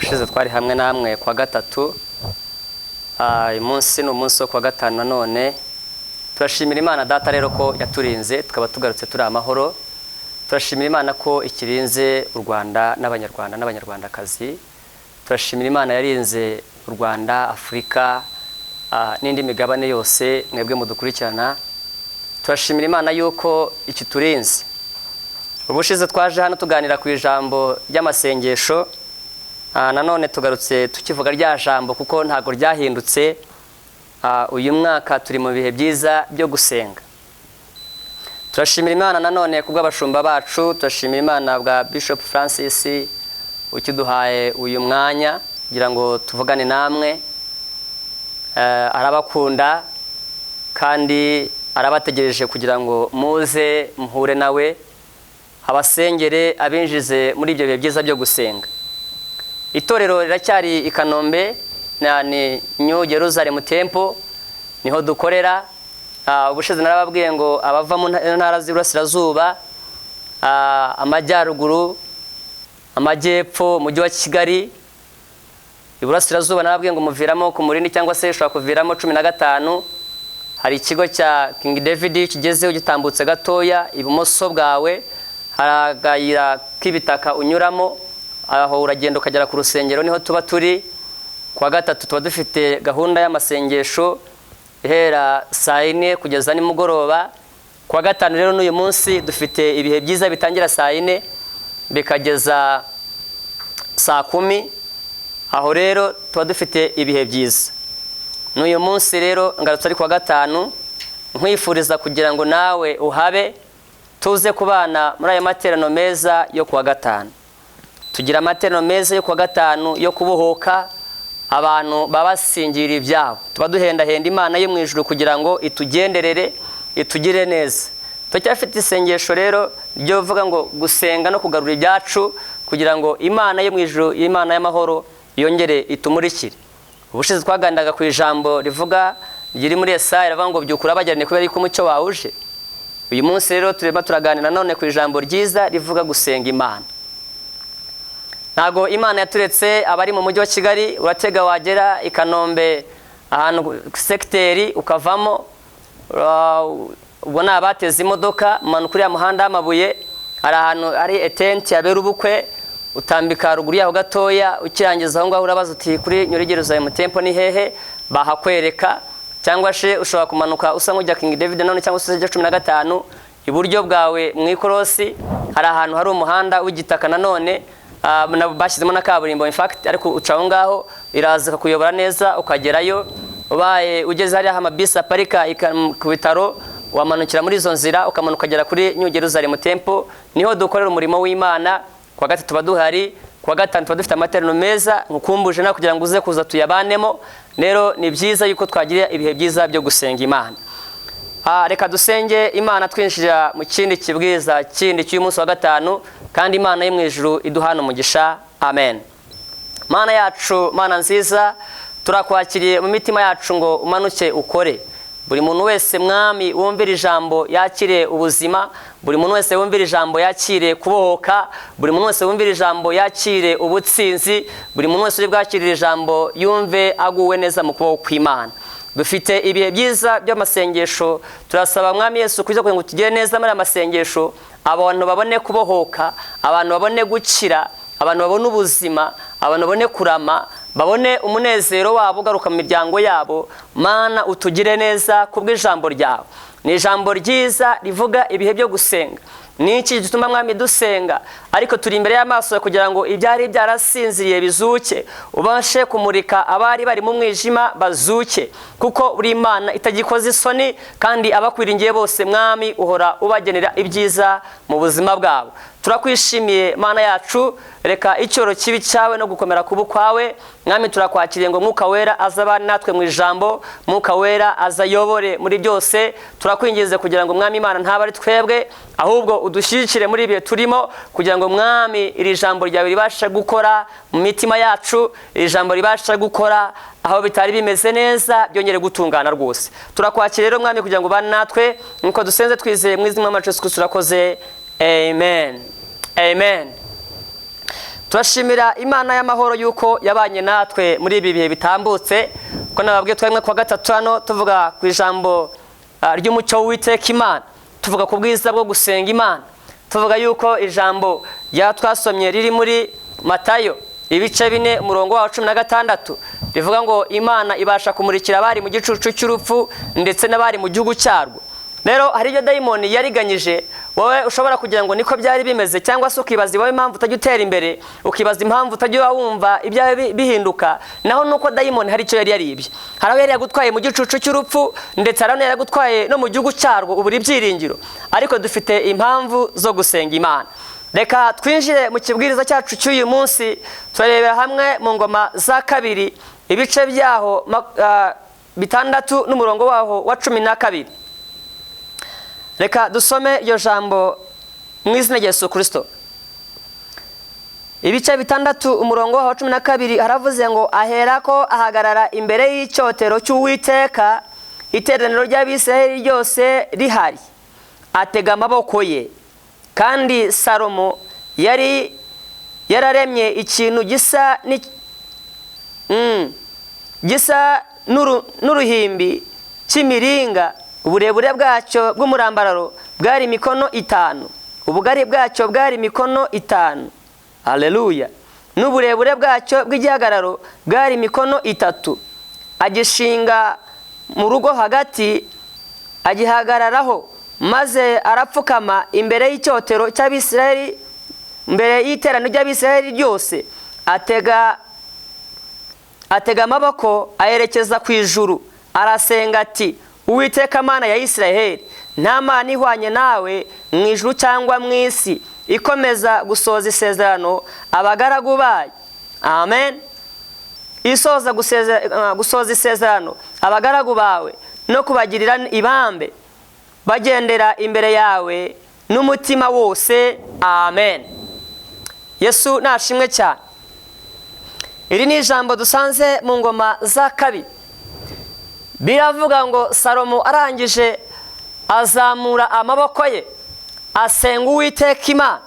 Ubushize twari hamwe namwe kwa gatatu. Uyu munsi ni umunsi wo kuwa gatanu nanone. Turashimira Imana Data rero ko yaturinze tukaba tugarutse turi amahoro. Turashimira Imana ko ikirinze u Rwanda n'Abanyarwanda n'Abanyarwandakazi. Turashimira Imana yarinze u Rwanda, Afurika n'indi migabane yose mwebwe mudukurikirana. Turashimira Imana yuko ikiturinze. Ubushize twaje hano tuganira ku ijambo ry'amasengesho. Nanone tugarutse tukivuga rya jambo kuko ntago ryahindutse. Uyu mwaka turi mu bihe byiza byo gusenga. Turashimira Imana nanone kubw'abashumba bacu. Turashimira Imana bwa Bishop Francis ukiduhaye uyu mwanya kugira ngo tuvugane namwe. Arabakunda kandi arabategereje kugira ngo muze muhure nawe, abasengere, abinjize muri ibyo bihe byiza byo gusenga. Itorero riracyari i Kanombe, ni New Jerusalem Temple, niho dukorera. Ubushize narababwiye ngo abava mu ntara z'iburasirazuba, amajyaruguru, amajyepfo, umujyi wa Kigali, iburasirazuba narababwiye ngo muviramo ku Murindi cyangwa se ushobora kuviramo 15. Hari ikigo cya King David kigezeho gitambutse gatoya ibumoso bwawe, hari akayira k'ibitaka unyuramo, aho uragenda ukagera ku rusengero, niho tuba turi. Kuwa gatatu tuba dufite gahunda y'amasengesho ihera saa 4 kugeza nimugoroba. Kuwa gatanu rero n'uyu munsi dufite ibihe byiza bitangira saa 4 bikageza saa 10. Aho rero tuba dufite ibihe byiza. N'uyu munsi rero ngarutse ari kuwa gatanu, nkwifuriza kugira ngo nawe uhabe, tuze kubana muri aya materaniro meza yo kuwa gatanu. Tugira amateraniro meza yo kuwa gatanu yo kubohoka, abantu baba basingira ibyabo. Tuba duhendahenda Imana yo mu ijuru kugira ngo itugenderere, itugire neza. Turacyafite isengesho rero ryo vuga ngo gusenga no kugarura ibyacu kugira ngo Imana yo mu ijuru, Imana y'amahoro, yongere itumurikire. Ubushize twaganiraga ku ijambo rivuga riri muri Yesaya, rivuga ngo byukura abagirane kubera yuko umucyo wawe uje. Uyu munsi rero turimo turaganira none ku ijambo ryiza rivuga gusenga Imana. Ntago Imana yaturetse abari mu mujyi wa Kigali, uratega wagera i Kanombe ahantu sekiteri ukavamo, ubwo ni abateze imodoka, umanuka uriya muhanda w'amabuye, hari ahantu hari etenti habera ubukwe, utambika ruguru yaho gatoya, ukirangiza aho ngaho urabaza uti kuri New Jerusalem Temple ni hehe, bahakwereka. Cyangwa se ushobora kumanuka usa nk'ujya King David none cyangwa se ujya 15, iburyo bwawe mu ikorosi hari ahantu hari umuhanda w'igitaka nanone, bashyizemo na kaburimbo in fact, ariko uca aho ngaho iraza ikakuyobora neza ukagerayo. Ubaye ugeze hariya amabisi aparika ku bitaro, wamanukira muri izo nzira ukamanuka ukagera kuri New Jerusalem Temple, niho dukorera umurimo w'Imana. Kuwa gatatu tuba duhari, kuwa gatanu tuba dufite amateraniro meza, nkukumbuje nawe kugira ngo uze kuza tuyabanemo. Rero ni byiza yuko twagira ibihe byiza byo gusenga Imana. Reka dusenge Imana twinjira mu kindi kibwiza kindi cy'uyu munsi wa gatanu, kandi Imana yo mu ijuru iduhana umugisha. Amen. Mana yacu, Mana nziza, turakwakiriye mu mitima yacu ngo umanuke ukore. Buri muntu wese Mwami wumvira ijambo yakire ubuzima, buri muntu wese wumvira ijambo yakire kubohoka, buri muntu wese wumvira ijambo yakire ubutsinzi, buri muntu wese uri bwakirire ijambo yumve aguwe neza mu kuboko kw'Imana. Dufite ibihe byiza by'amasengesho, turasaba Mwami Yesu kuza kugira ngo tugire neza muri amasengesho, abantu babone kubohoka, abantu babone gukira, abantu babone ubuzima, abantu babone kurama, babone umunezero wabo ugaruka mu miryango yabo. Mana utugire neza kubw'ijambo ryawe. Ni ijambo ryiza rivuga ibihe byo gusenga. Ni iki gituma Mwami dusenga, ariko turi imbere y'amaso kugira ngo ibyari byarasinziriye bizuke, ubashe kumurika abari bari mu mwijima bazuke, kuko uri Imana itagikoza isoni, kandi abakwiringiye bose Mwami uhora ubagenera ibyiza mu buzima bwabo. Turakwishimiye Mana yacu, reka icyoro kibi cyawe no gukomera kubu kwawe Mwami. Turakwakiriye ngo Mwuka Wera azabane natwe mu ijambo, Mwuka Wera azayobore muri byose. Turakwinginze kugira ngo Mwami Imana ntaba ari twebwe, ahubwo udushyigikire muri ibihe turimo, kugira ngo Mwami iri jambo ryawe ribashe gukora mu mitima yacu, iri jambo ribashe gukora aho bitari bimeze neza, byongere gutungana rwose. Turakwakira rero Mwami kugira ngo ubane natwe, nkuko dusenze twizeye mu izina rya Yesu Kristo turakoze. Amen. Amen. Turashimira Imana y'amahoro yuko yabanye natwe muri ibi bihe bitambutse, ko nababwiye twemwe kuwa gatatu hano tuvuga ku ijambo ry'umucyo w'Uwiteka Imana, tuvuga ku bwiza bwo gusenga Imana, tuvuga yuko ijambo rya twasomye riri muri Matayo ibice 4 umurongo wa 16 rivuga ngo Imana ibasha kumurikira abari mu gicucu cy'urupfu ndetse n'abari mu gihugu cyarwo. Rero hari ibyo dayimoni yariganyije wowe ushobora kugira ngo niko byari bimeze, cyangwa se ukibaza iwawe impamvu utajya utera imbere, ukibaza impamvu utajya wumva ibyawe bihinduka. Naho nuko dayimoni hari icyo yari yaribye, hari aho yari yagutwaye mu gicucu cy'urupfu, ndetse hari aho yari yagutwaye no mu gihugu cyarwo ubura ibyiringiro. Ariko dufite impamvu zo gusenga Imana. Reka twinjire mu kibwiriza cyacu cy'uyu munsi, turarebera hamwe mu Ngoma za Kabiri ibice byaho 6 n'umurongo waho wa 12. Reka dusome iryo jambo mu izina rya Yesu Kristo. Ibice 6 umurongo wa 12 haravuze ngo aherako ahagarara imbere y'icyotero cy'Uwiteka, iteraniro ry'Abisirayeli ryose rihari, atega amaboko ye. Kandi Salomo yari yararemye ikintu gisa gisa n'uruhimbi cy'imiringa, uburebure bwacyo bw'umurambararo bwari imikono 5, ubugari bwacyo bwari imikono 5. Haleluya! N'uburebure bwacyo bw'igihagararo bwari imikono 3. Agishinga mu rugo hagati, agihagararaho, maze arapfukama imbere y'icyotero cy'Abisirayeli, imbere y'iteraniro ry'Abisirayeli ryose, atega amaboko ayerekeza ku ijuru, arasenga ati: Uwiteka Mana ya Isirayeli, nta mana ihwanye nawe mu ijuru cyangwa mu isi, ikomeza gusoza isezerano abagaragu bayo. Amen. Isoza gusoza isezerano abagaragu bawe no kubagirira ibambe, bagendera imbere yawe n'umutima wose. Amen. Yesu nashimwe cyane. Iri ni ijambo dusanze mu Ngoma za Kabiri. Biravuga ngo Salomo arangije azamura amaboko ye asenga Uwiteka Imana,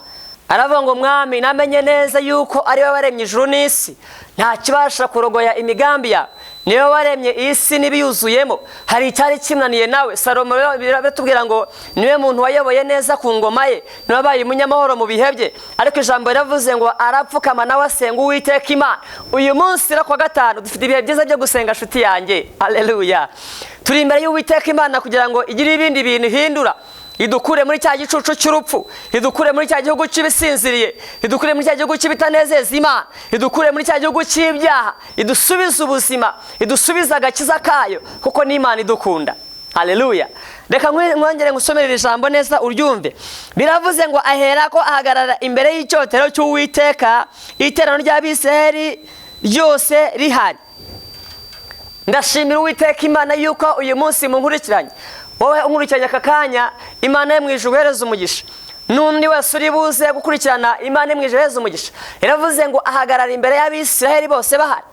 aravuga ngo Mwami, namenye neza yuko ari wowe waremye ijuru n'isi, nta kibasha kurogoya imigambi yawe, niwe waremye isi n'ibiyuzuyemo, hari icyari kimunaniye nawe. Salomo biratubwira ngo niwe muntu wayoboye neza ku ngoma ye, niwe wabaye umunyamahoro mu bihe bye. Ariko ijambo riravuze ngo arapfukama nawe asenga Uwiteka Imana. Uyu munsi rero kuwa gatanu dufite ibihe byiza byo gusenga, nshuti yanjye. Haleluya! Turi imbere y'Uwiteka Imana kugira ngo igire ibindi bintu ihindura, idukure muri cya gicucu cy'urupfu, idukure muri cya gihugu cy'ibisinziriye, idukure muri cya gihugu cy'ibitanezeza Imana, idukure muri cya gihugu cy'ibyaha, idusubize ubuzima, idusubize agakiza kayo, kuko ni Imana idukunda. Haleluya! Reka mwongere ngusomerere ijambo neza uryumve. Biravuze ngo aherako ahagarara imbere y'icyotero cy'Uwiteka, iteraniro ry'Abisirayeli ryose rihari. Ndashimira Uwiteka Imana yuko uyu munsi munkurikiranye. Wowe unkurikiranye aka kanya, Imana yo mu ijuru ihereza umugisha. N'undi wese uri buze gukurikirana, Imana yo mu ijuru ihereza umugisha. Iravuze ngo ahagarara imbere y'Abisirayeli bose bahari.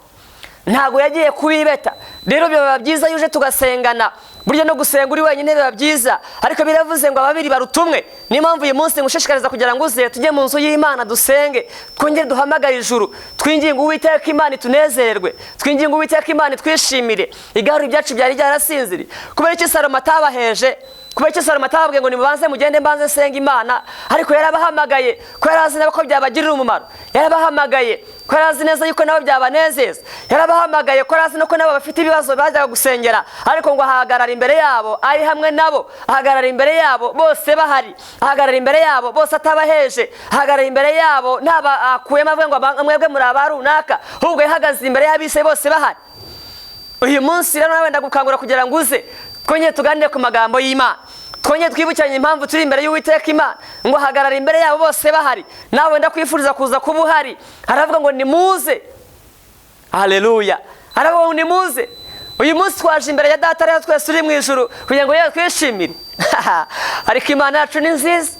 Ntago yagiye kubibeta. Rero biba byiza yuje tugasengana. Burya no gusenga uri wenyine biba byiza, ariko biravuze ngo ababiri barutumwe. Niyo mpamvu uyu munsi ngushishikariza kugira ngo uze tujye mu nzu y'Imana dusenge, twongere duhamagare ijuru, twinginge Uwiteka Imana itunezerwe, twinginge Uwiteka Imana itwishimire, igarure ibyacu byari byarasinziriye. Kubera iki Salomo atabaheje? Kubera iki Salomo atababwiye ngo nimubanze mugende mbanze nsenga Imana? Ariko yarabahamagaye ko yari azi neza ko byabagirira umumaro. Yarabahamagaye ko yari azi neza yuko nabo byabanezeza. Yarabahamagaye ko yari azi ko nabo bafite ibibazo bajyaga gusengera, ariko ngo ahagarara imbere yabo ari hamwe nabo, ahagarara imbere yabo bose bahari, ahagarara imbere yabo bose atabaheje, ahagarara imbere yabo ntaba akuyemo avuga ngo mwebwe muri aba runaka, ahubwo yahagaze imbere y'abise bose bahari. Uyu munsi rero nawe ndagukangura kugira ngo uze twongere tuganire ku magambo y'Imana, twongere twibukiranye impamvu turi imbere y'Uwiteka Imana, ngo ahagarara imbere yabo bose bahari. Nawe ndakwifuriza kuza kuba uhari. Haravuga ngo nimuze. Haleluya! Haravuga ngo nimuze. Uyu munsi twaje imbere ya Data rero twese uri mu ijuru kugira ngo yewe twishimire. Ariko Imana yacu ni nziza.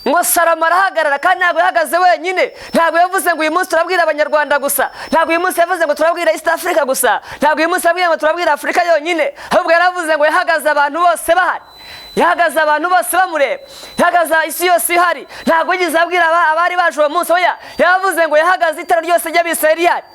Ngo Salomo arahagarara, kandi ntabwo yahagaze wenyine. Ntabwo yavuze ngo uyu munsi turabwira Abanyarwanda gusa, ntabwo uyu munsi yavuze ngo turabwira East Africa gusa, ntabwo uyu munsi yabwiye ngo turabwira Afurika yonyine, ahubwo yaravuze ngo yahagaze abantu bose bahari. Yahagaze abantu bose bamureba, yahagaze isi yose ihari. Ntabwo yigeze abwira abari baje uwo munsi, oya, yavuze ngo yahagaze itara ryose ry'Abisirayeli rihari.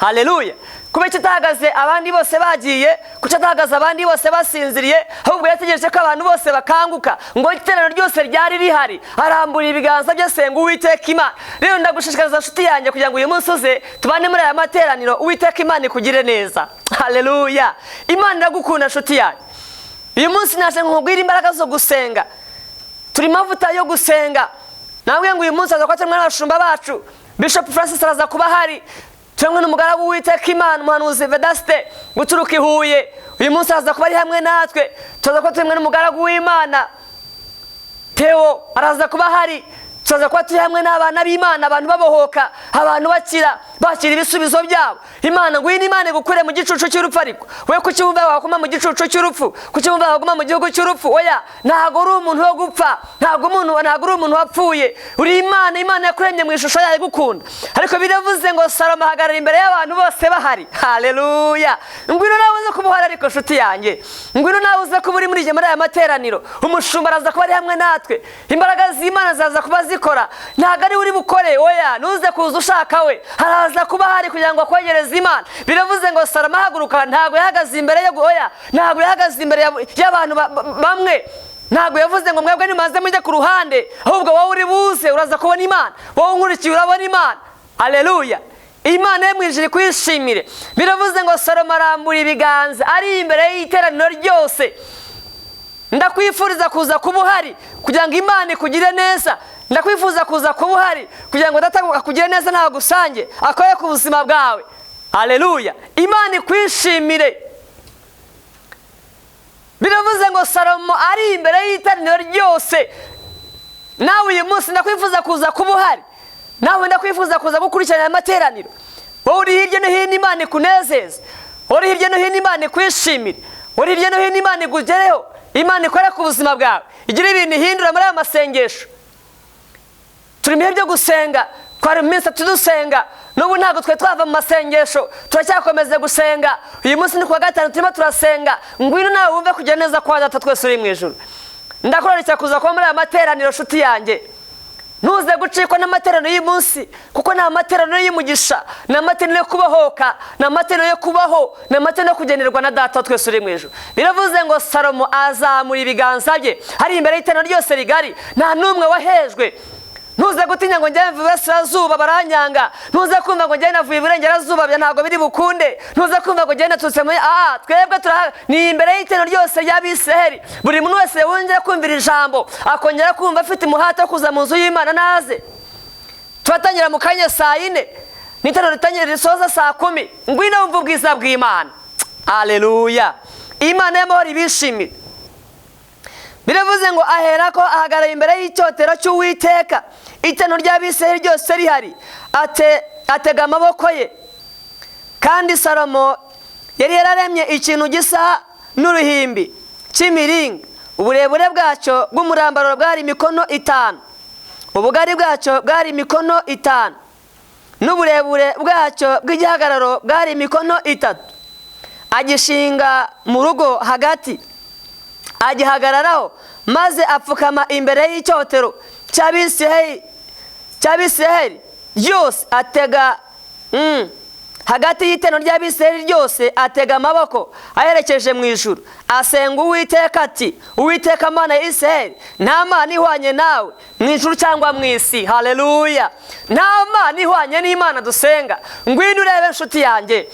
Haleluya! Kuba icyo atahagaze abandi bose bagiye, kuki atahagaze abandi bose basinziriye, ahubwo yategereje ko abantu bose bakanguka, ngo iteraniro ryose ryari rihari, arambura ibiganza bye asenga Uwiteka Imana. Rero ndagushishikariza nshuti yanjye kugira ngo uyu munsi uze tubane muri aya materaniro, Uwiteka Imana ikugire neza. Haleluya! Imana iragukunda nshuti yanjye. Uyu munsi naje nkubwire imbaraga zo gusenga. Turi mavuta yo gusenga. Nabwiye ngo uyu munsi aza kuba turi kumwe n'abashumba bacu, Bishop Francis araza kuba ahari, turi n'umugaragu w'Uwiteka Imana umuhanuzi Vedaste guturuka i Huye. Uyu munsi araza kuba ari hamwe natwe. Turaza kuba turi kumwe n'umugaragu w'Imana Theo, araza kuba ahari. Turaza kuba turi hamwe n'abana b'Imana, abantu babohoka, abantu bakira, bakira ibisubizo byabo. Imana ngwino, Imana igukure mu gicucu cy'urupfu. Ariko we kuki wumva waguma mu gicucu cy'urupfu? Kuki wumva waguma mu gihugu cy'urupfu? Oya, ntabwo uri umuntu wo gupfa, ntabwo uri umuntu wapfuye. Uri Imana, Imana yakuremye mu ishusho yayo igukunda. Ariko biravuze ngo Salomo ahagarara imbere y'abantu bose bahari. Haleluya! Ngwino nawe uze kuba uhari, ariko nshuti yanjye, ngwino nawe uze kuba uri muri aya materaniro. Umushumba araza kuba ari hamwe natwe, imbaraga z'Imana zaza kuba zikora. Ntabwo ari uri bukore, oya, ntuze kuza ushaka we, haraza kuba hari kugira ngo akwegereze Imana. Biravuze ngo Salomo ahaguruka, ntabwo yahagaze imbere yo, oya, ntabwo yahagaze imbere y'abantu bamwe. Ntabwo yavuze ngo mwebwe nimaze mujye ku ruhande, ahubwo wowe uri buze uraza kubona Imana, wowe unkurikiye urabona Imana. Haleluya! Imana yo mu ijuru ikwishimire. Biravuze ngo Salomo arambura ibiganza ari imbere y'iteraniro ryose. Ndakwifuriza kuza kuba uhari kugira ngo Imana ikugire neza. Ndakwifuza kuza kuba uhari kugira ngo Data akugire neza, ntagusange akore ku buzima bwawe. Haleluya! Imana ikwishimire. Biravuze ngo Salomo ari imbere y'iteraniro ryose. Nawe uyu munsi ndakwifuza kuza kuba uhari, nawe ndakwifuza kuza gukurikirana amateraniro. Wowe uri hirya no hino, Imana ikunezeze. Wowe uri hirya no hino, Imana ikwishimire. Wowe uri hirya no hino, Imana ikugereho, Imana ikore ku buzima bwawe, igire ibintu ihindura muri aya masengesho. Turi mu bihe byo gusenga, twari mu minsi itatu dusenga, n'ubu ntabwo twe twava mu masengesho, turacyakomeza gusenga. Uyu munsi ni kuwa gatanu, turimo turasenga. Ngwino nawe wumve kugira neza kwa Data twese uri mu ijuru. Ndakurarikira kuza kuba muri aya materaniro nshuti yanjye. Ntuze gucikwa n'amateraniro y'uyu munsi, kuko ni amateraniro y'umugisha, ni amateraniro yo kubohoka, ni amateraniro yo kubaho, ni amateraniro yo kugenerwa na Data twese uri mu ijuru. Biravuze ngo Salomo azamura ibiganza bye hari imbere y'iteraniro ryose rigari, nta n'umwe wahejwe. Ntuze gutinya ngo njye mvuye iburasirazuba baranyanga, ntuze kumva ngo njye navuye iburengerazuba ntabwo biri bukunde, ntuze kumva ngo njye naturutse muri twebwe ni imbere y'iteraniro ryose ry'Abisiraheli. Buri muntu wese wongera kumvira ijambo akongera kumva afite umuhate wo kuza mu nzu y'Imana naze. Turatangira mu kanya saa 4, n'iteraniro ritangira risoza saa 10. Ngwino wumve ubwiza bw'Imana. Haleluya! Imana y'amahoro ibishimire. Biravuze ngo aherako ahagarara imbere y'icyotero cy'Uwiteka, iteraniro ry'Abisirayeli ryose rihari, atega amaboko ye. Kandi Salomo yari yararemye ikintu gisa n'uruhimbi cy'imiringa, uburebure bwacyo bw'umurambararo bwari imikono 5, ubugari bwacyo bwari imikono 5, n'uburebure bwacyo bw'igihagararo bwari imikono 3. Agishinga mu rugo hagati, agihagararaho, maze apfukama imbere y'icyotero cy'Abisirayeli ryose, atega hagati y'iteraniro ry'Abisirayeli ryose, atega amaboko aherekeje mu ijuru, asenga Uwiteka ati: Uwiteka Mana ya Isirayeli, nta mana ihwanye nawe mu ijuru cyangwa mu isi. Haleluya! Nta mana ihwanye n'Imana dusenga. Ngwino urebe nshuti yanjye.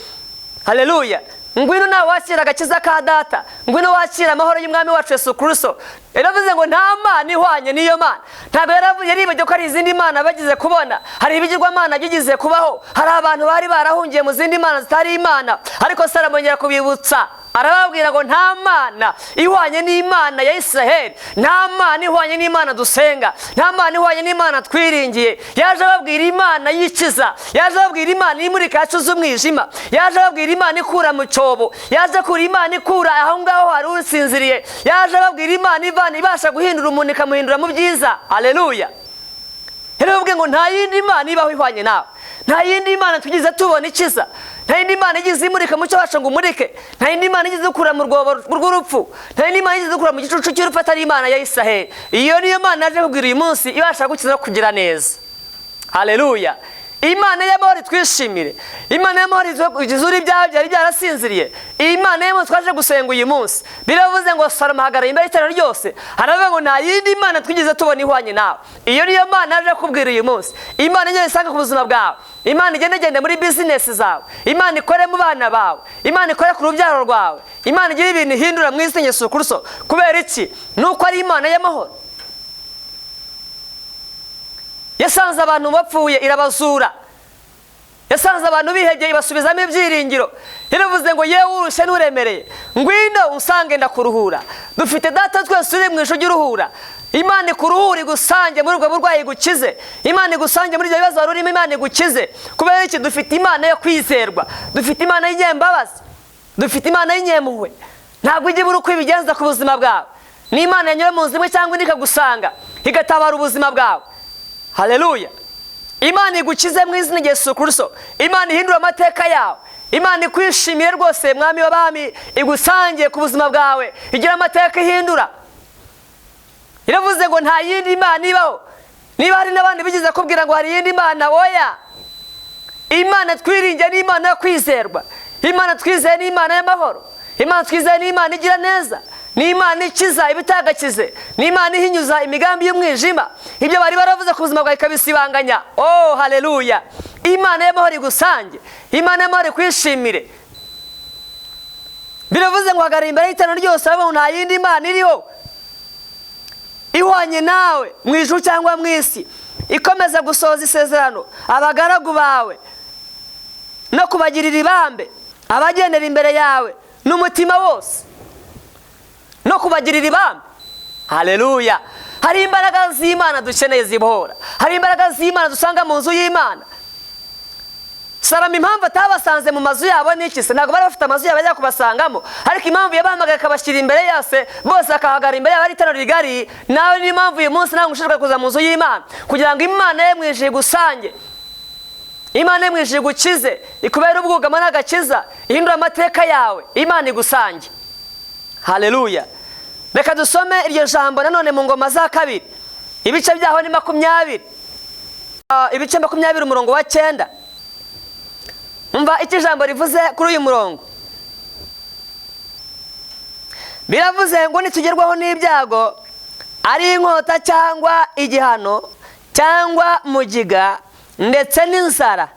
Haleluya! Ngwino nawe wakira agakiza ka Data, ngwino wakira amahoro y'Umwami wacu Yesu Kristo. Yaravuze ngo nta mana ihwanye n'iyo mana. Ntabwo yaribagiwe ko hari izindi mana bagize kubona, hari ibigirwamana bigize kubaho, hari abantu bari barahungiye mu zindi mana zitari Imana. Ariko Salomo yongera kubibutsa, arababwira ngo nta mana ihwanye n'Imana ya Isiraheli, nta mana ihwanye n'Imana dusenga, nta mana ihwanye n'Imana twiringiye. Yaje ababwira Imana yikiza, yaje ababwira Imana imurika yacuze umwijima, yaje ababwira Imana ikura mu cyobo, yaje kura Imana ikura aho ngaho hari usinziriye, yaje ababwira Imana ivana ibasha guhindura umuntu ikamuhindura mu byiza. Haleluya! Yarababwiye ngo nta yindi mana ibaho ihwanye nawe, nta yindi mana tugize tubona ikiza, Nta yindi Mana igize imurika mu cyo wacu ngo umurike. Nta yindi Mana igize ukura mu rwobo rw'urupfu. Nta yindi Mana igize ukura mu gicucu cy'urupfu atari Imana ya Israheli. Iyo niyo Mana yaje kubwira uyu munsi, ibasha gukiza no kugira neza. Haleluya. Imana y'amahoro twishimire. Imana y'amahoro izura ibyaha byari byarasinziriye. Imana y'amahoro twaje gusenga uyu munsi. Biravuze ngo Salomo ahagarara imbere y'iteraniro ryose, haravuga ngo nta yindi Mana twigeze tubona ihwanye nawe. Iyo niyo Mana yaje kubwira uyu munsi. Imana igenda isanga ku buzima bwawe. Imana igenda igenda muri bizinesi zawe. Imana ikore mu bana bawe. Imana ikore ku rubyaro rwawe. Imana igira ibintu ihindura mu izina Yesu Kristo. Kubera iki? Nuko ari Imana y'amahoro. Yasanze abantu bapfuye irabazura. Yasanze abantu bihebye ibasubizamo ibyiringiro. Yaravuze ngo yewe urushye n'uremereye, ngwino unsange ndakuruhura. Dufite data twese uri mu ijuru uruhura. Imana ikuruhure igusange muri ubwo burwayi igukize. Imana igusange muri ibyo bibazo wari urimo, Imana igukize. Kubera iki? Dufite Imana yo kwizerwa. Dufite Imana y'inyembabazi. Dufite Imana y'inyempuhwe. Ntabwo ijya ibura uko ibigenza ku buzima bwawe. Ni Imana yanyura mu nzu imwe cyangwa indi ikagusanga, igatabara ubuzima bwawe. Haleluya. Imana igukize mu izina rya Yesu Kristo. Imana ihindura amateka yawe. Imana ikwishimiye rwose, mwami w'abami, igusangiye ku buzima bwawe, igira amateka ihindura. Iravuze ngo nta yindi Mana ibaho. Niba hari n'abandi bigeze kubwira ngo hari yindi Mana, oya. Imana twiringiye ni Imana yo kwizerwa. Imana twizeye ni Imana y'amahoro. Imana twizeye ni Imana igira neza. Ni Imana ikiza ibitagakize. Ni Imana ihinyuza imigambi y'umwijima. Ibyo bari baravuze ku buzima bwawe ikabisibanganya. Oh, haleluya. Imana y'amahoro igusange. Imana y'amahoro ikwishimire. Biravuze ngo hagarara imbere y'iteraniro ryose, aravuga ngo nta yindi Mana iriho ihwanye nawe mu ijuru cyangwa mu isi, ikomeza gusohoza isezerano abagaragu bawe no kubagirira ibambe abagendera imbere yawe n'umutima wose, no kubagirira ibambe. Haleluya. Hari imbaraga z'Imana dukeneye zibohora. Hari imbaraga z'Imana dusanga mu nzu y'Imana. Salomo impamvu atabasanze mu mazu yabo ni iki se? Ntabwo bari bafite amazu yabo ajya kubasangamo, ariko impamvu yabahamagaye akabashyira imbere yase bose akahagarara imbere yabo ari iteraniro rigari. Nawe niyo mpamvu uyu munsi nawe ushishikarizwa kuza mu nzu y'Imana, kugira ngo Imana ye mu ijuru igusange, Imana ye mu ijuru igukize, ikubere ubwugamo n'agakiza, ihindura amateka yawe, Imana igusange. Haleluya. Reka dusome iryo jambo nanone mu Ngoma za kabiri, ibice byaho ni 20, ibice 20 umurongo wa 9. Umva icyo ijambo rivuze kuri uyu murongo. Biravuze ngo nitugerwaho n'ibyago, ari inkota cyangwa igihano cyangwa mugiga ndetse n'inzara,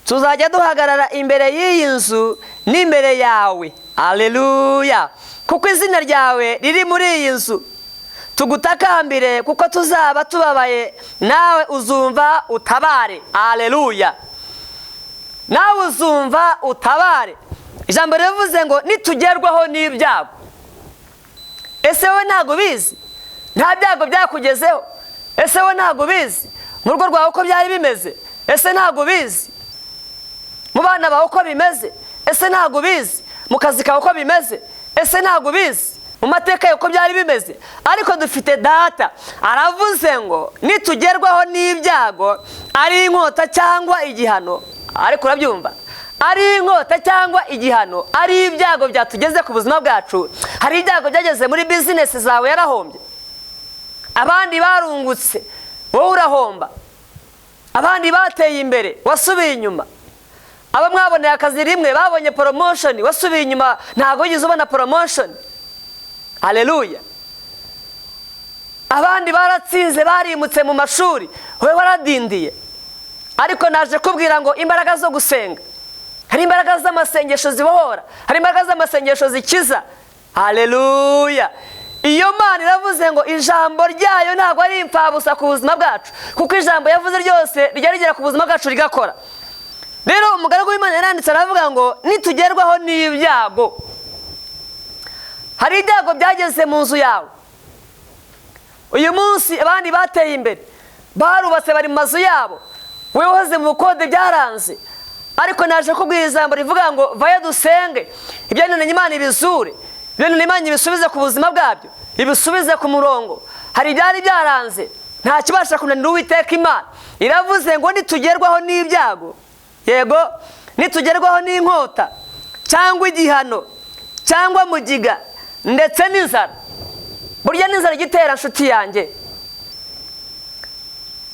tuzajya duhagarara imbere y'iyi nzu n'imbere yawe. Haleluya. Kuko izina ryawe riri muri iyi nzu, tugutakambire kuko tuzaba tubabaye, nawe uzumva utabare. Haleluya. Nawe uzumva utabare. Ijambo rivuze ngo nitugerwaho n'ibyago. Ese wowe ntago ubizi? Nta byago byakugezeho? Ese wowe ntago ubizi mu rugo rwawe uko byari bimeze? Ese ntago ubizi mu bana bawe uko bimeze? Ese ntago ubizi mu kazi kawe uko bimeze? Ese ntago ubizi mu mateka yawe uko byari bimeze? Ariko dufite data aravuze ngo nitugerwaho n'ibyago, ari inkota cyangwa igihano. Ariko urabyumva, ari inkota cyangwa igihano, ari ibyago byatugeze ku buzima bwacu. Hari ibyago byageze muri bizinesi zawe yarahombye, abandi barungutse wowe urahomba, abandi bateye imbere wasubiye inyuma, abo mwaboneye akazi rimwe babonye promotion wasubiye inyuma, ntabwo wigeze ubona promotion. Haleluya. Abandi baratsinze barimutse mu mashuri, wowe waradindiye. Ariko naje kubwira ngo imbaraga zo gusenga, hari imbaraga z'amasengesho zibohora, hari imbaraga z'amasengesho zikiza. Haleluya. Iyo Mana iravuze ngo ijambo ryayo ntabwo ari imfabusa ku buzima bwacu, kuko ijambo yavuze ryose rijya rigera ku buzima bwacu rigakora. Rero umugaragu w'Imana yaranditse aravuga ngo nitugerwaho n'ibyago. Hari ibyago byageze mu nzu yawe uyu munsi, abandi bateye imbere barubatse bari mu mazu yabo, wowe wahoze mu bukode byaranze. Ariko naje kubwira ijambo rivuga ngo vayo dusenge, ibyananiranye Imana ibizure, ibyananiranye Imana ibisubize ku buzima bwabyo, ibisubize ku murongo. Hari ibyari byaranze, nta kibasha kunanira Uwiteka Imana. Iravuze ngo nitugerwaho n'ibyago, yego Nitugerwaho n'inkota cyangwa igihano cyangwa mugiga ndetse n'inzara. Burya n'inzara igitera, nshuti yanjye,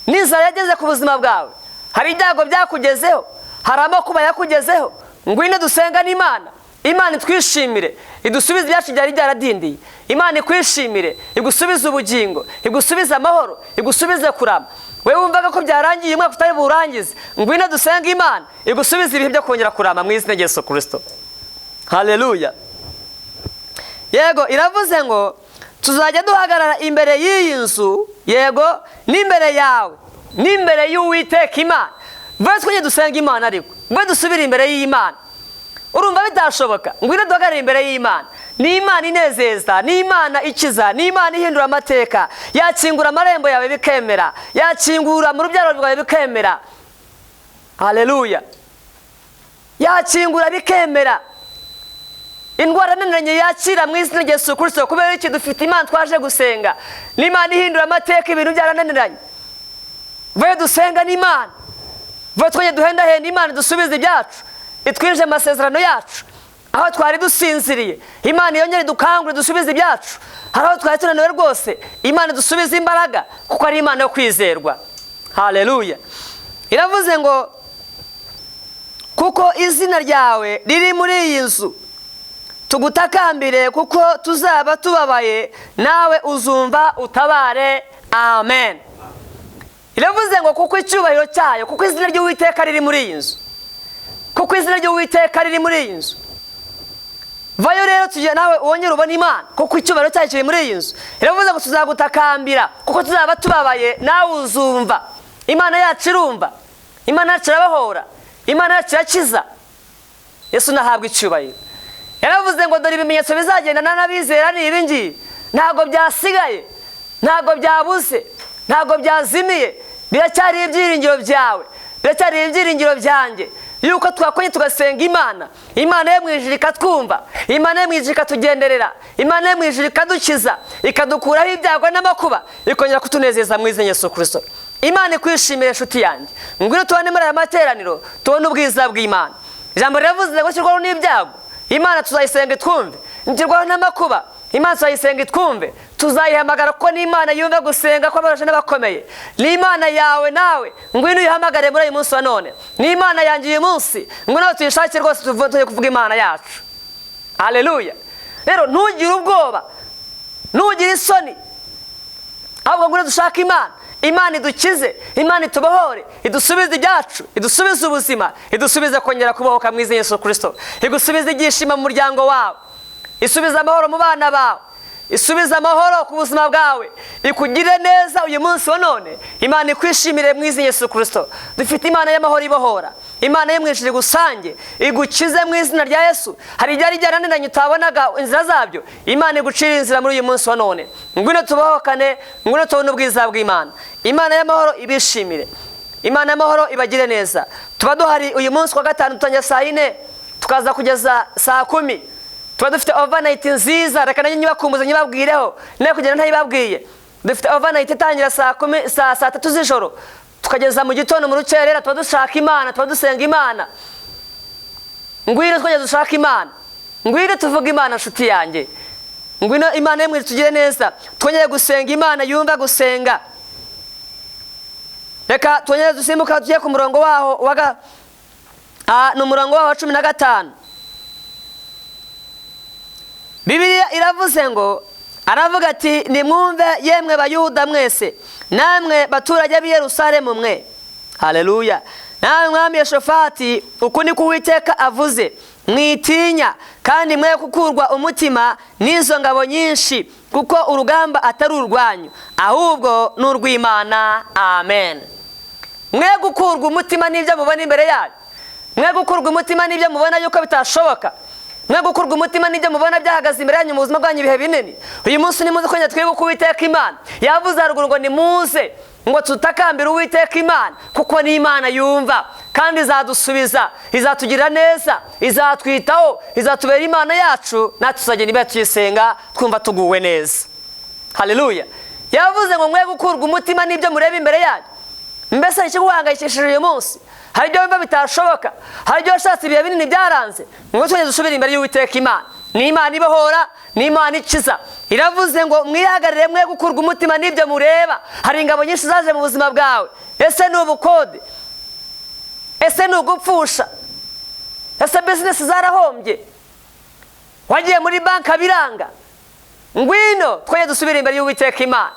n'inzara yageze ku buzima bwawe, hari ibyago byakugezeho, hari amakuba yakugezeho, ngwino dusenga n'Imana, Imana itwishimire, idusubize ibyacu byari byaradindiye. Imana ikwishimire, igusubize ubugingo, igusubize amahoro, igusubize kurama. Wewe wumvaga ko byarangiye umwaka utari burangize, ngwino dusenga Imana igusubize ibihe byo kongera kurama mu izina rya Yesu Kristo. Haleluya. Yego, iravuze ngo tuzajya duhagarara imbere y'iyi nzu, yego, n'imbere yawe, n'imbere y'Uwiteka Imana. Vuba twongere dusenga Imana, ariko vuba dusubire imbere y'Imana. Urumva bitashoboka? Ngwino duhagarare imbere y'Imana. Ni Imana inezeza, ni Imana ikiza, ni Imana ihindura amateka. Yakingura amarembo yawe bikemera, yakingura mu rubyaro rwawe bikemera. Haleluya. Yakingura bikemera. Indwara naniranye yakira mu izina rya Yesu Kristo. Kubera iki? Dufite Imana twaje gusenga. Ni Imana ihindura amateka ibintu byarananiranye. Vuba dusenga n'Imana, vuba twongere duhendahenda Imana dusubize ibyacu, itwinje amasezerano yacu. Aho twari dusinziriye, Imana yongere dukangure dusubize ibyacu. Hari aho twari tunaniwe rwose, Imana dusubize imbaraga, kuko ari Imana yo kwizerwa. Haleluya. Iravuze ngo kuko izina ryawe riri muri iyi nzu, tugutakambire kuko tuzaba tubabaye, nawe uzumva utabare. Amen. Iravuze ngo kuko icyubahiro cyayo, kuko izina ry'Uwiteka riri muri iyi nzu, kuko izina ry'Uwiteka riri muri iyi nzu. Vayo rero tujye nawe wongere ubone Imana, kuko icyubahiro cyayo kiri muri iyi nzu. Iravuze ngo tuzagutakambira kuko tuzaba tubabaye, nawe uzumva. Imana yacu irumva, Imana yacu irabahora, Imana yacu irakiza. Yesu nahabwa icyubahiro. Yaravuze ngo dore ibimenyetso bizagendana n'abizera ni ibi ngibi. Ntabwo byasigaye, ntabwo byabuze, ntabwo byazimiye, biracyari ibyiringiro byawe, biracyari ibyiringiro byanjye, yuko twakonye tugasenga Imana, Imana yo mu ijuru ikatwumva, Imana yo mu ijuru ikatugenderera, Imana yo mu ijuru ikadukiza, ikadukuraho ibyago n'amakuba, ikongera kutunezeza mu izina rya Yesu Kristo. Imana ikwishimire, nshuti yanjye. Ngwino tubane muri aya materaniro, tubone ubwiza bw'Imana. Ijambo riravuze ngo shyirwaho n'ibyago, Imana tuzayisenga itwumve, ntirwaho n'amakuba, Imana tuzayisenga itwumve, tuzayihamagara kuko ni Imana yumva gusenga kw'abarashe n'abakomeye. Ni Imana yawe nawe, ngwino uyihamagare muri uyu munsi wa none. Ni Imana yanjye uyu munsi, ngwino tuyishakire rwose, tuvuge kuvuga Imana yacu. Haleluya. Rero ntugire ubwoba, ntugire isoni, ahubwo ngwino dushake Imana. Imana idukize, Imana itubohore, idusubize ibyacu, idusubize ubuzima, idusubize kongera kubohoka mu izina Yesu Kristo, igusubize ibyishimo mu muryango wawe, isubize amahoro mu bana bawe, isubize amahoro ku buzima bwawe, ikugire neza uyu munsi wa none. Imana ikwishimire mu izina Yesu Kristo. Dufite Imana y'amahoro ibohora, Imana yo mu ijuru igusange, igukize mu izina rya Yesu. Hari ibyari byarananiranye utabonaga inzira zabyo, Imana igucire inzira muri uyu munsi wa none. Ngwino tubohokane, ngwino tubone ubwiza bw'Imana. Imana y'amahoro ibishimire, Imana y'amahoro ibagire neza. Tuba duhari uyu munsi wa gatanu, dutangira saa 4 tukaza kugeza saa 10. Tuba dufite overnight nziza, reka nanjye nyibakumbuze nyibabwireho, nawe kugenda ntayibabwiye. Dufite overnight itangira saa 10, saa 3 z'ijoro tukageza mu gitondo mu rukerera. Tuba dushaka Imana, tuba dusenga Imana. Ngwino twongere dushaka Imana, ngwino tuvuge Imana, nshuti yanjye. Ngwino Imana yo mu ijuru tugire neza, twongere gusenga Imana yumva gusenga. Reka twongere dusimbuka tujye ku murongo waho waga, ni umurongo waho wa 15. Bibiliya iravuze ngo, aravuga ati nimwumve yemwe Bayuda mwese, namwe baturage b'i Yerusalemu mwe. Haleluya. Namwe mwami Yehoshafati, uku niko Uwiteka avuze, mwitinya kandi mwe kukurwa umutima n'izo ngabo nyinshi, kuko urugamba atari urwanyu, ahubwo ni urw'Imana. Amen. Mwe gukurwa umutima n'ibyo mubona imbere yanyu, mwe gukurwa umutima n'ibyo mubona yuko bitashoboka, mwe gukurwa umutima n'ibyo mubona byahagaze imbere yanyu mu buzima bwanyu ibihe binini. Uyu munsi nimuze kongera twibuke Uwiteka Imana. Yavuze haruguru ngo nimuze ngo tutakambire Uwiteka Imana, kuko ni Imana yumva kandi izadusubiza, izatugirira neza, izatwitaho, izatubera Imana yacu, natwe tuzagenda imbere tuyisenga twumva tuguwe neza. Haleluya. Yavuze ngo mwe gukurwa umutima n'ibyo mureba imbere yanyu. Mbese ikiguhangayikishije uyu munsi, Hari ibyo wumva bitashoboka, hari ibyo washatse ibihe binini byaranze. Ngo twongere dusubire imbere y'Uwiteka Imana. Ni Imana ibohora, ni Imana ikiza. Iravuze ngo mwihagarire mwe gukurwa umutima n'ibyo mureba. Hari ingabo nyinshi zaje mu buzima bwawe. Ese ni ubukode? Ese ni ugupfusha? Ese bizinesi zarahombye? Wagiye muri banki biranga? Ngwino twongere dusubire imbere y'Uwiteka Imana.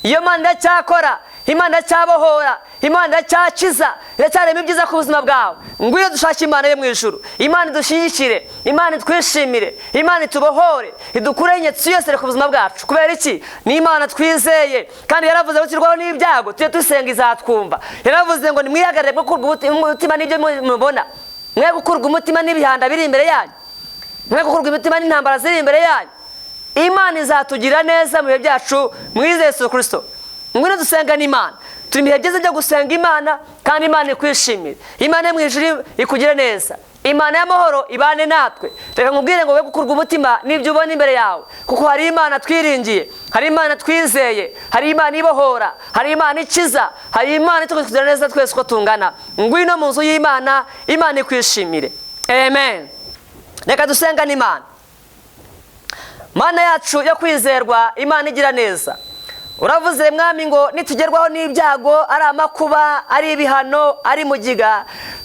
Iyo Mana iracyakora, Imana iracyabohora, Imana iracyakiza, iracyarema ibyiza ku buzima bwawe. Ngwino dushake Imana yo mu ijuru, Imana idushyigikire, Imana itwishimire, Imana itubohore, idukure inyatsi yose ku buzima bwacu. Kubera iki? Ni Imana twizeye, kandi yaravuze ngo turwaho n'ibyago tujye dusenga izatwumva. Yaravuze ngo nimwihagarare mwe gukurwa umutima n'ibyo mubona, mwe gukurwa umutima n'ibihanda biri imbere yanyu, mwe gukurwa imitima n'intambara ziri imbere yanyu. Imana izatugira neza mu bihe byacu, mwizeye Yesu Kristo. Ngwino dusenga n'Imana. Turi mu bihe byiza byo gusenga Imana, kandi Imana ikwishimire. Imana yo mu ijuru ikugire neza. Imana y'amahoro ibane natwe. Reka nkubwire ngo we gukurwa umutima n'ibyo ubona imbere yawe, kuko hari Imana twiringiye, hari Imana twizeye, hari Imana ibohora, hari Imana ikiza, hari Imana itugira neza twese uko tungana. Ngwino mu nzu y'Imana, Imana ikwishimire. Amen. Reka dusenga n'Imana. Mana yacu yo kwizerwa, Imana igira neza. Uravuze mwami ngo nitugerwaho n'ibyago, ari amakuba, ari ibihano, ari mugiga,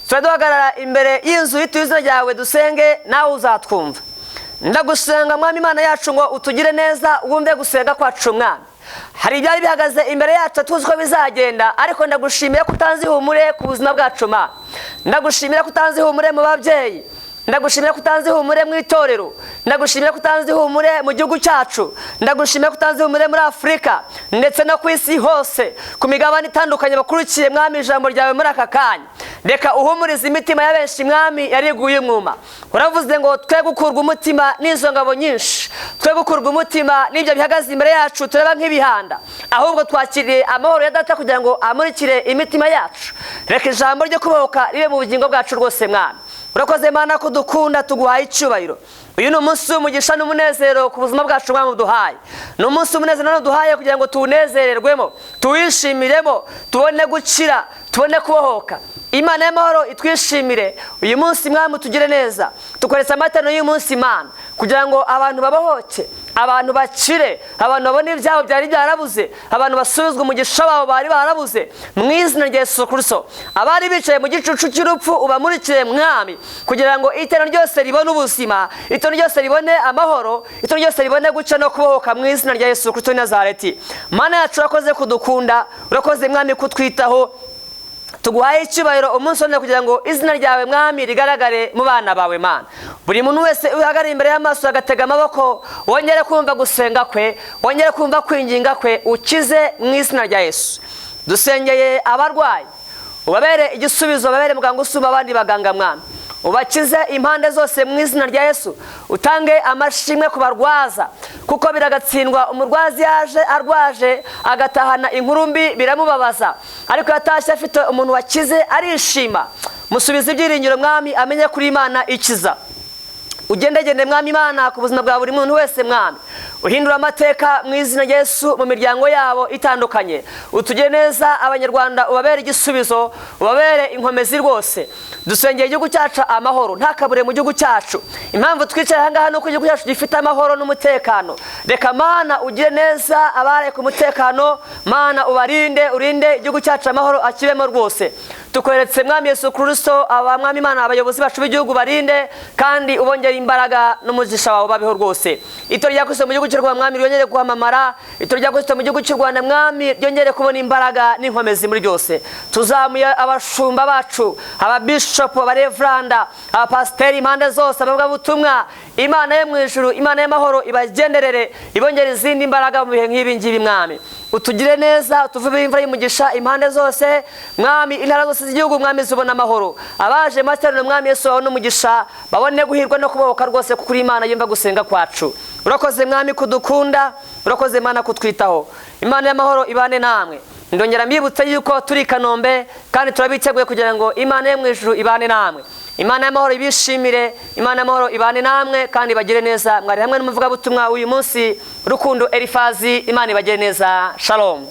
turaduhagarara imbere y'inzu y'ituye izina ryawe dusenge, nawe uzatwumva. Ndagusenga mwami Imana yacu ngo utugire neza, wumve gusenga kwacu mwami. Hari ibyari bihagaze imbere yacu tuzi ko bizagenda, ariko ndagushimira ko utanze ihumure ku buzima bwacu ma. Ndagushimira ko utanze ihumure mu babyeyi. Ndagushimira ko utanze ihumure mu itorero. Ndagushimira ko utanze ihumure mu gihugu cyacu. Ndagushimira ko utanze ihumure muri Afurika ndetse no ku isi hose, ku migabane itandukanye bakurikiye mwami ijambo ryawe muri aka kanya. Reka uhumurize imitima ya benshi mwami yariguye umwuma. Uravuze ngo twe gukurwa umutima n'izo ngabo nyinshi, twe gukurwa umutima n'ibyo bihagaze imbere yacu tureba nk'ibihanda, ahubwo twakiriye amahoro ya Data kugira ngo amurikire imitima yacu. Reka ijambo ryo kubohoka ribe mu bugingo bwacu rwose mwami. Urakoze Mana ko dukunda, tuguhaye icyubahiro. Uyu ni umunsi w'umugisha n'umunezero ku buzima bwacu mwami uduhaye. Ni umunsi w'umunezero uduhaye kugira ngo tuwunezererwemo, tuwishimiremo, tubone gukira, tubone kubohoka. Imana y'amahoro itwishimire uyu munsi mwami, utugire neza. Tukoretse amatano y'uyu munsi Imana kugira ngo abantu babohoke, abantu bakire, abantu babone ibyabo byari byarabuze, abantu basubizwe umugisha wabo bari barabuze mu izina rya Yesu Kristo. Abari bicaye mu gicucu cy'urupfu ubamurikire mwami, kugira ngo itero ryose ribone ubuzima, itero ryose ribone amahoro, itero ryose ribone guca no kubohoka mu izina rya Yesu Kristo w'i Nazareti. Mana yacu urakoze kudukunda, urakoze mwami kutwitaho. Tuguhaye icyubahiro umunsi wone kugira ngo izina ryawe mwami rigaragare mu bana bawe Mana. Buri muntu wese uhagarara imbere y'amaso agatega amaboko, wongere kumva gusenga kwe, wongere kumva kwinginga kwe, ukize mu izina rya Yesu. Dusengeye abarwayi, ubabere igisubizo, babere muganga usumba abandi baganga mwami. Ubakize impande zose mu izina rya Yesu. Utange amashimwe ku barwaza, kuko biragatsindwa umurwazi yaje arwaje agatahana inkuru mbi biramubabaza, ariko yatashye afite umuntu wakize arishima. Musubize ibyiringiro mwami, amenye kuri Imana ikiza. Ugendegende mwami Imana ku buzima bwa buri muntu wese mwami, uhindura amateka mu izina rya Yesu mu miryango yabo itandukanye. Utugire neza abanyarwanda, ubabere igisubizo, ubabere inkomezi rwose. Dusengeye igihugu cyacu amahoro, ntakabure mu gihugu cyacu. Impamvu twicaye aha ngaha nuko igihugu cyacu gifite amahoro n'umutekano. Reka Mana ugire neza abare ku mutekano, Mana ubarinde, urinde igihugu cyacu amahoro akibemo rwose. Tukweretse mwami Yesu Kristo, abamwami Imana, abayobozi bacu b'igihugu barinde kandi ubongere imbaraga n'umugisha wawe babeho rwose. Itorero rya Kristo mu gihugu cy'u Rwanda mwami ryongere guhamamara, itorero rya Kristo mu gihugu cy'u Rwanda mwami ryongere kubona imbaraga n'inkomezi muri byose. Tuzamuye abashumba bacu, ababishopu, abareveranda, abapasiteri impande zose, abavugabutumwa. Imana yo mu ijuru, Imana y'amahoro ibagenderere, ibongere izindi mbaraga mu bihe nk'ibi ngibi mwami. Utugire neza, utuvube imvura y'umugisha impande zose mwami, intara zose z'igihugu mwami zibona amahoro. Abaje materaniro mwami Yesu babone umugisha, babone guhirwa no kubohoka rwose, kuko Imana yumva gusenga kwacu. Urakoze mwami kudukunda, urakoze Imana kutwitaho. Imana y'amahoro ibane namwe. Ndongera mbibutse yuko turi i Kanombe kandi turabiteguye kugira ngo Imana yo mu ijuru ibane namwe. Imana y'amahoro ibishimire, Imana y'amahoro ibane namwe kandi ibagire neza. Mwari hamwe n'umuvugabutumwa uyu munsi, Rukundo Elifazi. Imana ibagire neza. Shalom.